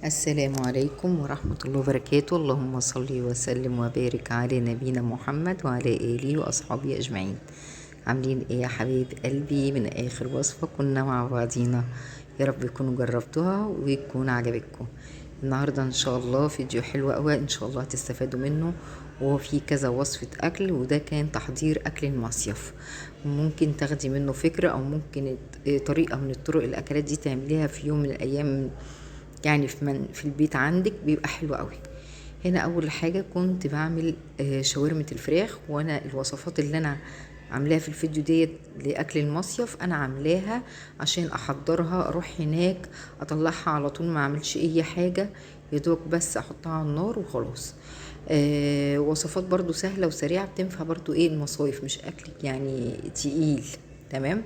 السلام عليكم ورحمة الله وبركاته. اللهم صل وسلم وبارك على نبينا محمد وعلى آله وأصحابه أجمعين. عاملين ايه يا حبيب قلبي؟ من آخر وصفة كنا مع بعضينا، يا رب يكونوا جربتوها ويكون عجبتكم. النهاردة ان شاء الله فيديو حلو قوي ان شاء الله هتستفادوا منه، وهو فيه كذا وصفة اكل، وده كان تحضير اكل المصيف. ممكن تاخدي منه فكرة او ممكن طريقة من الطرق الاكلات دي تعمليها في يوم من الايام، يعني في البيت عندك بيبقى حلو قوي. هنا اول حاجة كنت بعمل شاورمة الفراخ، وانا الوصفات اللي انا عاملاها في الفيديو ديت لاكل المصيف انا عاملاها عشان احضرها اروح هناك اطلعها على طول، ما اعملش اي حاجة، يدوق بس احطها على النار وخلاص. وصفات برضو سهلة وسريعة، بتنفع برضو ايه المصايف، مش اكل يعني تقيل. تمام.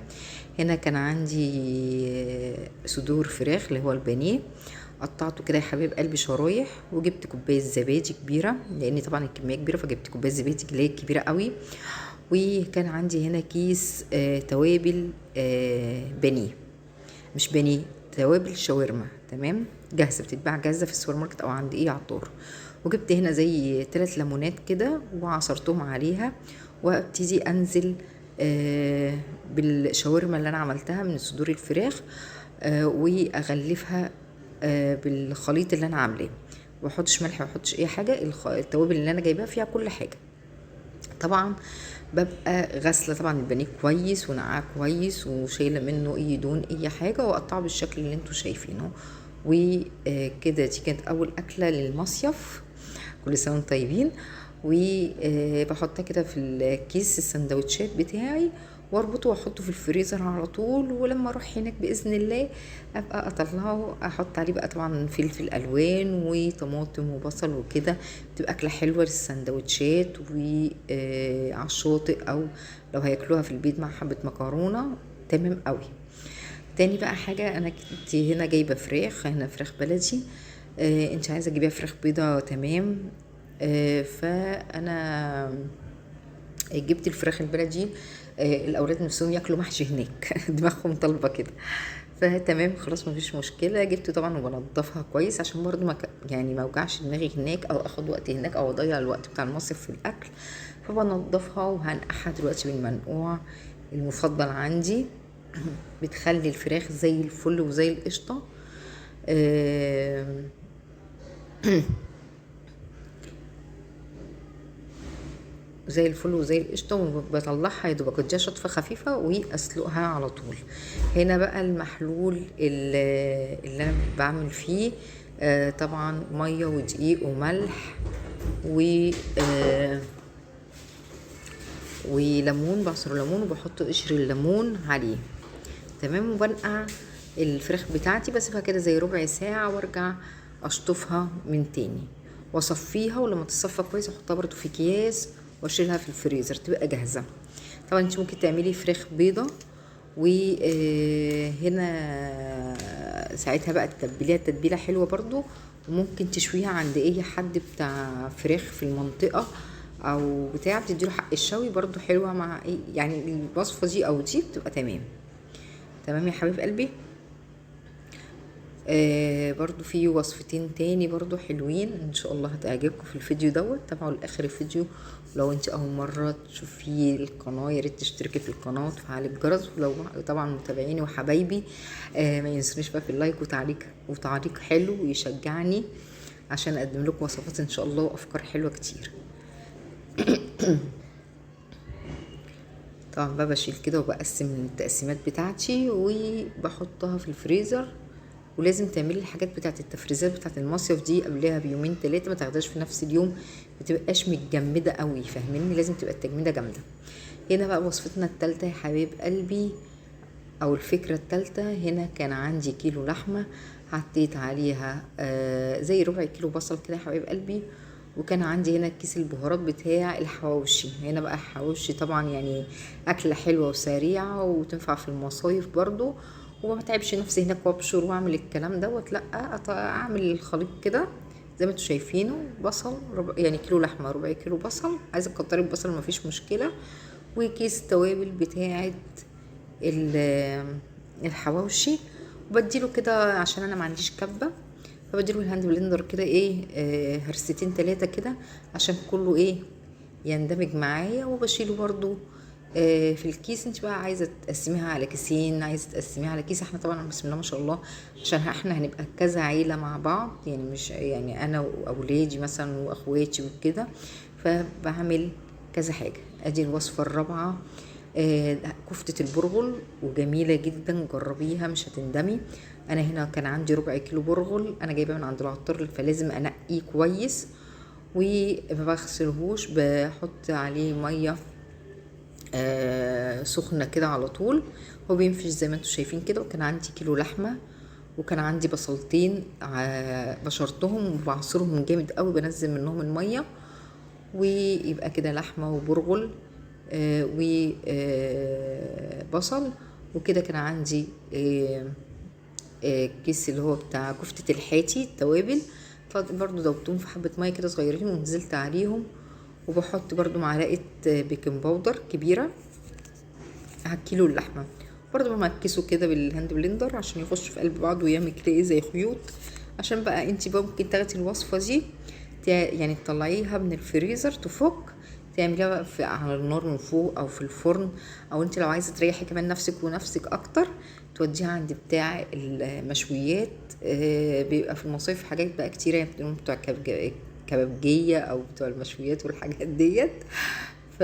هنا كان عندي صدور فراخ اللي هو البانيه، قطعته كده يا حبيب قلبي شرايح، وجبت كوباية زبادي كبيرة لان طبعا الكمية كبيرة، فجبت كوباية زبادي اللي هي كبيرة قوي. وكان عندي هنا كيس توابل بانيه، مش بانيه، توابل شاورما، تمام، جاهزة، بتتباع جاهزة في السوبر ماركت او عند ايه عطار. وجبت هنا زي 3 ليمونات كده وعصرتهم عليها، وابتدي انزل بالشاورما اللي انا عملتها من صدور الفراخ، واغلفها بالخليط اللي انا عاملاه. ما بحطش ملح، ما بحطش اي حاجة، التوابل اللي انا جايباها فيها كل حاجة. طبعا ببقى غاسله طبعا البانيه كويس ونقعاه كويس وشايله منه اي دهون اي حاجة، واقطعه بالشكل اللي انتوا شايفينه وكده. دي كانت اول اكله للمصيف، كل سنة وانتم طيبين. وبحطها كده في الكيس السندوتشات بتاعي واربطه واحطه في الفريزر على طول، ولما اروح هناك باذن الله ابقى اطلعه، احط عليه بقى طبعا فلفل الوان وطماطم وبصل وكده، بتبقى اكله حلوة للسندوتشات وعلى الشاطئ، او لو هياكلوها في البيت مع حبه مكرونه، تمام قوي. تاني بقى حاجة، انا كنت هنا جايبه فراخ، هنا فراخ بلدي، انت عايزه تجيبيها فراخ بيضة، تمام. فانا جبت الفراخ البلدي، الاولاد نفسهم ياكلوا محشي هناك دماغهم طالبه كده، فتمام خلاص مفيش مشكلة. جبت طبعا وبنضفها كويس عشان برضو ما يعني ما اوجعش دماغي هناك او اخد وقت هناك او اضيع الوقت بتاع المصيف في الاكل، فبنضفها وهنقعها دلوقتي بالمنقوع المفضل عندي، بتخلي الفراخ زي الفل وزي القشطه. زي الفل وزي القشطه، وبطلعها يا دوبك اديها شطفه خفيفة واسلقها على طول. هنا بقى المحلول اللي انا بعمل فيه، طبعا مية ودقيق وملح وليمون، بعصر ليمون وبحط قشر الليمون عليه، تمام. وبنقع الفراخ بتاعتي، بسيبها كده زي ربع ساعة وارجع اشطفها من تاني واصفيها، ولما تصفى كويس احطها برضو في اكياس واشيلها في الفريزر تبقى جاهزة. طبعا انت ممكن تعملي فراخ بيضة، وهنا ساعتها بقى تتبليها تتبيله حلوة برضو، وممكن تشويها عند اي حد بتاع فراخ في المنطقة او بتاع، بتديله حق الشوي برضو حلوة مع ايه، يعني الوصفة دي او دي بتبقى تمام. تمام يا حبيب قلبي. برضو في وصفتين تاني برضو حلوين ان شاء الله هتعجبكم في الفيديو دوت، تابعوا لاخر الفيديو. ولو انت اول مرة تشوفي القناة يا ريت تشتركي في القناة وتفعلي الجرس، ولو طبعا متابعيني وحبايبي، ما ينسونيش بقى في اللايك وتعليق حلو ويشجعني عشان اقدم لكم وصفات ان شاء الله وافكار حلوة كتير. طبعا بقى بشيل كده وبقسم التقسيمات بتاعتي وبحطها في الفريزر. ولازم تعملي الحاجات بتاعت التفريزات بتاعت المصيف دي قبلها بيومين 3، ما تاخدهاش في نفس اليوم، ما تبقاش متجمده قوي، فاهميني؟ لازم تبقى التجميده جامدة. هنا بقى وصفتنا التالتة يا حبيب قلبي، او الفكرة التالتة. هنا كان عندي كيلو لحمه حطيت عليها، زي ربع كيلو بصل كده يا حبيب قلبي، وكان عندي هنا كيس البهارات بتاع الحواوشي. هنا بقى الحواوشي طبعا يعني اكله حلوة وسريعة وتنفع في المصايف برضو، وما تعبش نفسي هناك وابشر واعمل الكلام دوت، لا اعمل الخليط كده زي ما انتوا شايفينه، بصل ربع، يعني كيلو لحمه ربع كيلو بصل، عايزه تكتري البصل مفيش مشكلة، وكيس التوابل بتاعه الحواوشي، وبديله كده عشان انا ما عنديش كبه، فبديله ال hand blender كده ايه هرستين تلاتة كده عشان كله ايه يندمج معايا. وبشيله برضو في الكيس. انت بقى عايزه تقسميها على كيسين، عايزه تقسميها على كيس. احنا طبعا بسم الله ما شاء الله عشان احنا هنبقى كذا عيله مع بعض، يعني مش يعني انا واولادي مثلا واخواتي وكده، فبعمل كذا حاجة. ادي الوصفة الرابعة، كفته البرغل، وجميلة جدا، جربيها مش هتندمي. انا هنا كان عندي ربع كيلو برغل، انا جايباه من عند العطار، فلازم انقيه كويس وما بغسلهوش، بحط عليه مية سخنة كده على طول، هو بينفش زي ما انتم شايفين كده. وكان عندي كيلو لحمه، وكان عندي بصلتين بشرتهم وبعصرهم جامد قوي، بنزل منهم المية، ويبقى كده لحمه وبرغل وبصل وكده. كان عندي كيس اللي هو بتاع كفتة الحاتي التوابل، فبرضو دوبتهم في حبة مية كده صغيرين ونزلت عليهم. وبحط برضو معلقة baking powder كبيرة على كيلو اللحمة، برضو بمكسه كده بال hand blender عشان يخش في قلب بعضه ويعمل كده ايه زي خيوط. عشان بقى انتي بقى ممكن تاخدي الوصفة دي يعني تطلعيها من الفريزر تفك، تعمليها بقى على النار من فوق او في الفرن، او انت لو عايزه تريحي كمان نفسك ونفسك اكتر توديها عند بتاع المشويات. بيبقى في المصايف حاجات بقى كتيرة، يعني بتبقوا بتوع كبابجيه او بتوع المشويات والحاجات ديت، ف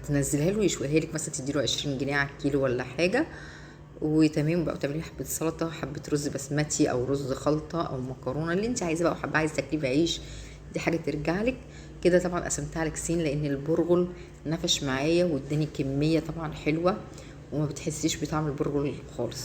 تنزلها له يشويها لك، مثلا تديله 20 جنيه على الكيلو ولا حاجة، وتمام بقى. وتعملي حبه سلطة، حبه رز بسمتي او رز خلطه او مكرونه اللي انت عايزاه بقى، وحبه عايزه تاكليه بعيش، دي حاجة ترجع لك كده. طبعا قسمتها على كيسين لان البرغل نفش معايا واداني كمية طبعا حلوة، وما بتحسيش بطعم البرغل خالص.